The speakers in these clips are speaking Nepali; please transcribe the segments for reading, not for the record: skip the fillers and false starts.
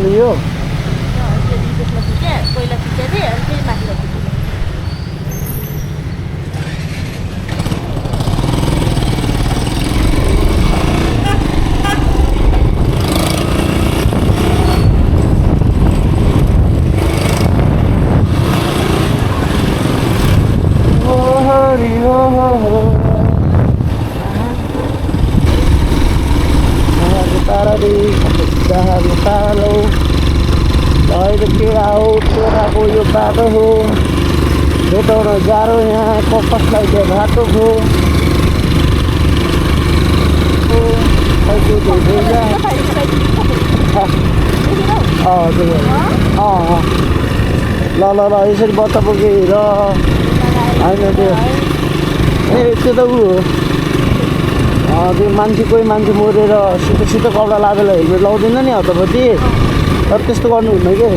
यो पहिला खिचेको थिएँ अनि फेरि माथि राखेको थिएँ। टोराको यो बाटो हो भेटाउन गाह्रो यहाँ कसलाई त्यो बाटो हो ल ल ल यसरी बत्ता पुगे र होइन त्यो ए त्यो त ऊ हो त्यो मान्छे कोही मान्छे मरेर सिधो सिधो कपडा लाँदैन हेलमेट लाउँदैन नि हतपति तर त्यस्तो गर्नुहुन्न के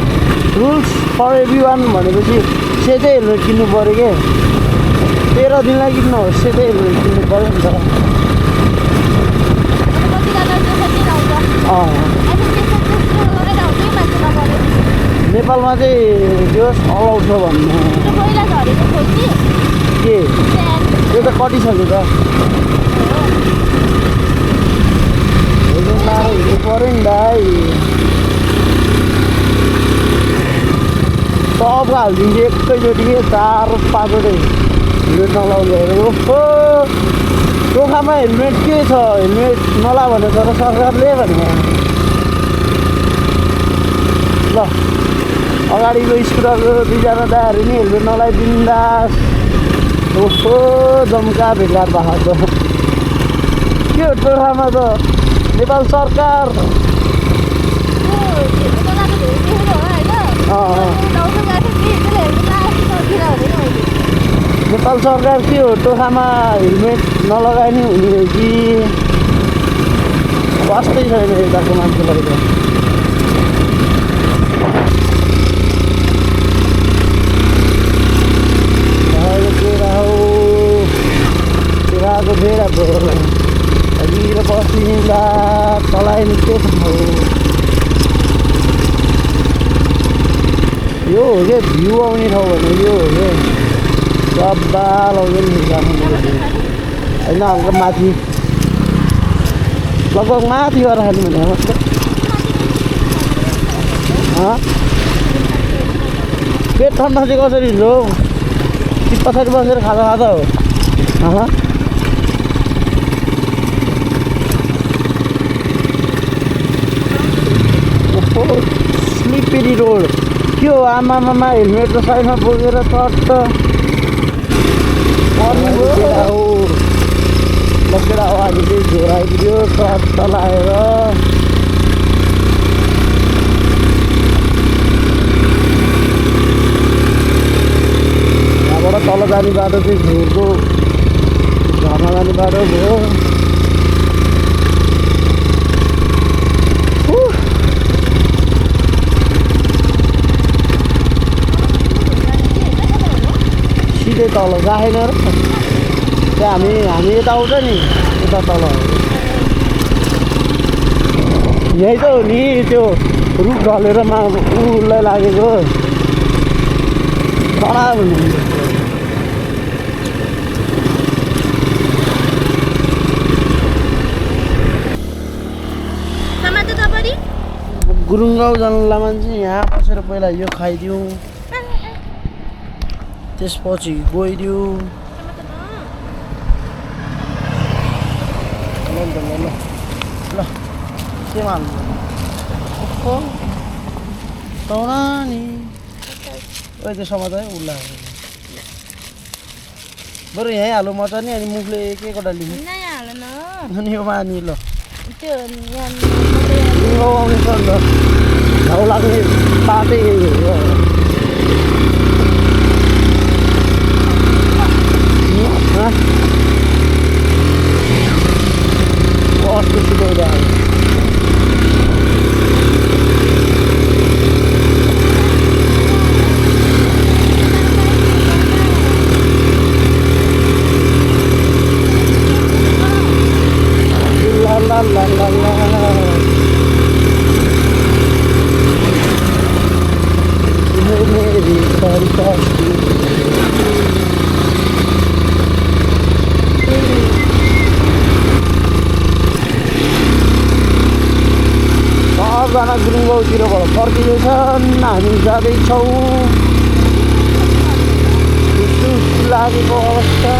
रुल्स फर एभ्री वान भनेपछि सेतै हेलमेट किन्नु पऱ्यो के 13 दिनलाई किन्नु हो सेतै हेलमेट किन्नु पऱ्यो नि त नेपालमा चाहिँ त्यो अलाउड छ भन्नु के त्यो त कटिसक्यो त हिँड्नु पऱ्यो नि भाइ सब हालिदिन्छ एकैचोटि के 4-5 हेलमेट नलाउनेहरू ओहो टोखामा हेलमेट के छ हेलमेट नला भनेको तर सरकारले भने ल अगाडिको स्कुटरको 2जना दाहरू नि हेलमेट नलाइ बिन्दास ओहो जम्का भेटघाट भएको छ के हो टोखामा त नेपाल सरकार नेपाल सरकार के हो टोखामा हेलमेट नलगाए नि हुने हो कि वास्तै छैन यताको मान्छेलाई त तेराको बेरा भयो अघिर बस्दा तलाई निकै यो हो क्या भ्यू आउने ठाउँ भने यो हो क्या सब्बा लाउँदैन नि होइन हल्का माथि लगभग माथि गरेर खानु भने मतलब पेट ठन्डा चाहिँ कसरी हुन्छ हौ कि पछाडि बसेर खाँदा खाँदा हो स्लिपेरी रोड के हो आमामा हेलमेटको साइडमा बोकेर चट्ट लगेर आज चाहिँ झोर आइपुग्यो चट्ट लगाएर यहाँबाट तल जाने बाटो चाहिँ झोरको झर्ना जाने बाटो भयो सिधै तल राखेन र त्यहाँ हामी यता आउँछ नि यता तल यही त हो नि त्यो रुख ढलेर उसलाई लागेको कडा भन्नु गुरुङ गाउँ जानलाई मान्छे यहाँ बसेर पहिला यो खाइदिउँ त्यसपछि गइदियो ल के मान्नु तौरा नि त्यो समाज है उसलाई बरु यहीँ हालु मजा नि अनि मुखले एकवटा लिनु अनि यो मानि ल आउने छ नि त घाउ लाग्ने बाटै हो कस्तो सुकाउँदा मेरी सरकस सबजना गुरुङ गाउँतिरबाट फर्किँदैछन् हामी जाँदैछौँ लागेको अवस्था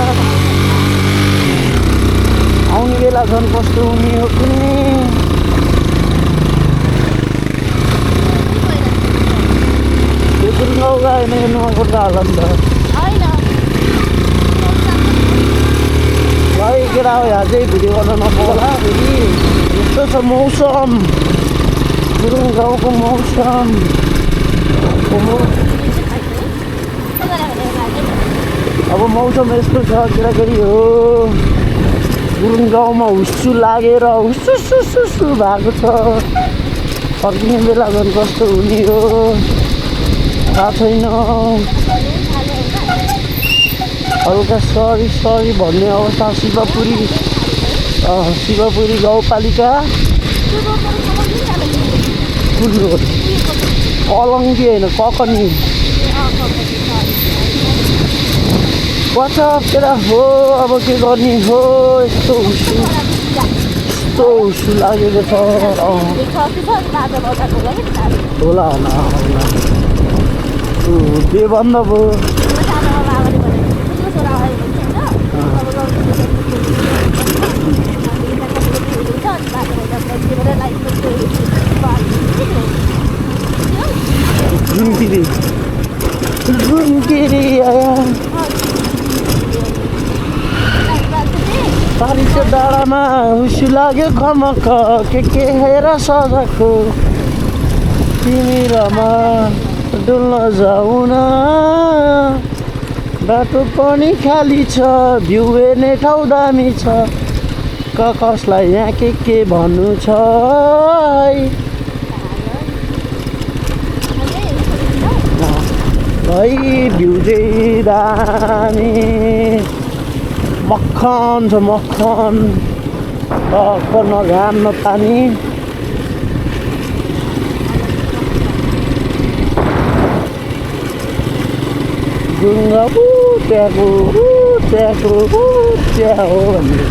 आउने बेला झन् कस्तो हुने हो कुन्नी यो गुरुङ गाउँ गएन यो नुवाकोट होला नि त भाइ केटा हो यहाँ चाहिँ भिडियो गर्न नपाउला फेरि यस्तो छ मौसम गुरुङ गाउँको मौसम अब मौसम यस्तो छ केटाकेटी हो गुरुङ गाउँमा हुस्सु लागेर हुस्सु भएको छ फर्किने बेला झन् कस्तो हुने हो थाहा छैन हल्का सरी भन्ने अवस्था शिवपुरी गाउँपालिका कुन रोड कलङ्गी होइन ककनी वाट्सएप केटा हो अब के गर्ने हो यस्तो हुस्सु लागेको छ होला बेबन्द भयो घुमकिरी आया पारीको डाँडामा हुस्सु लाग्यो खमक के हेर सजाको तिमी रमा डुल्न जाउन बाटो पनि खाली छ भ्यू हेर्ने ठाउँ दामी छ कसलाई यहाँ के भन्नु छ भाइ भ्यू चाहिँ दामी मक्खन छ मक्खन न घाम न पानी गुरुङ त्यहाँ हो भन्ने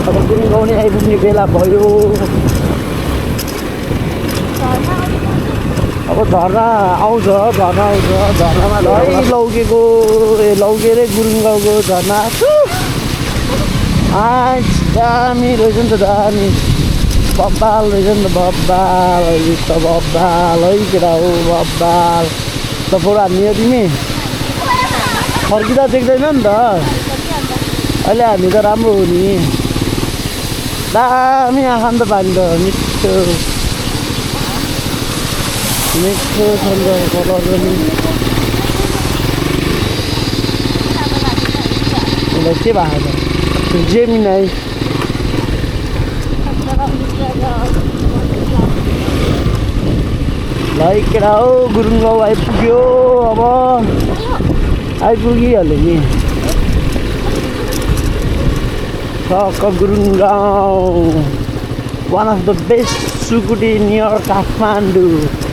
अब गुरुङ गाउने आइपुग्ने बेला भयो अब झर्ना आउँछ झर्नामा है लौकेको लौकेरै गुरुङ गाउँको झर्ना दामी रहेछ नि त दामी बब्बाल रहेछ नि त बब्बाल है केटा हो बब्बाल त फोटो हान्ने हो तिमी फर्किँदा देख्दैन नि त अहिले हामी त राम्रो हो नि दामी आँखा त पानी त मिठो छ नि त कलर पनि उसलाई के भएको छ जेमिनाई भाइ केटा हो गुरुङ गाउँ आइपुग्यो अब आइपुगिहाल्यो नि टक्क गुरुङ गाउँ one of the best सुकुटी near Kathmandu